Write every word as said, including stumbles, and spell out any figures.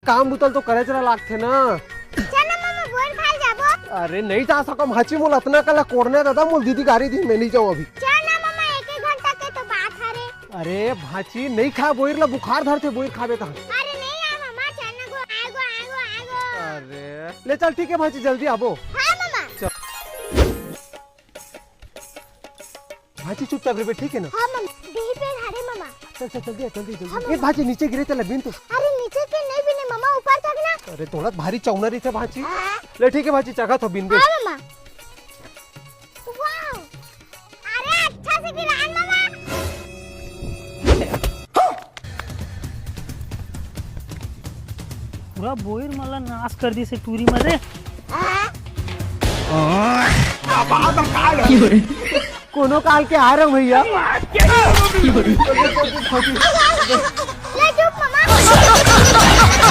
काम बुता ल तो करे जरा लागथे ना। चल ना मामा, बोर खाए ल जाबो। अरे नहीं जा सकम भांची, मोला अतना कला कोड़ना हे दादा, मोला दीदी गारी दी, मैं नहीं जाऊँ अभी। चल ना मामा, एक एक घंटा के तो बात हरे। अरे भांची, नहीं खा बोइर ला, बुखार धरथे बोइर खाबे त। अरे नहीं यार मामा, चल ना गो, आगो, आगो, आगो। अरे ले चल, ठीक है भांची, जल्दी आबो। हाँ मामा। चल। भांची चुपचाप रहिबे, ठीक है ना? हाँ मामा, देही पे हरे मामा। चल चल, जल्दी आ, जल्दी जल्दी। हाँ, ए मामा। भांची, नीचे गिरे तेला बिन तो। अरे नीचे के नहीं बिने मामा, ऊपर चघ ना। अरे तोला भारी चौना रहिथे भांची। हाँ। ले ठीक है भांची, चघत हों बिन बे। हाँ मामा। वाओ। अरे अच्छा से गिरान मामा। पूरा बोइर मन ला नाश कर दिस हे टूरी मन रे। कोनो काल के आ रहा हूँ भैया। ले चुप मामा।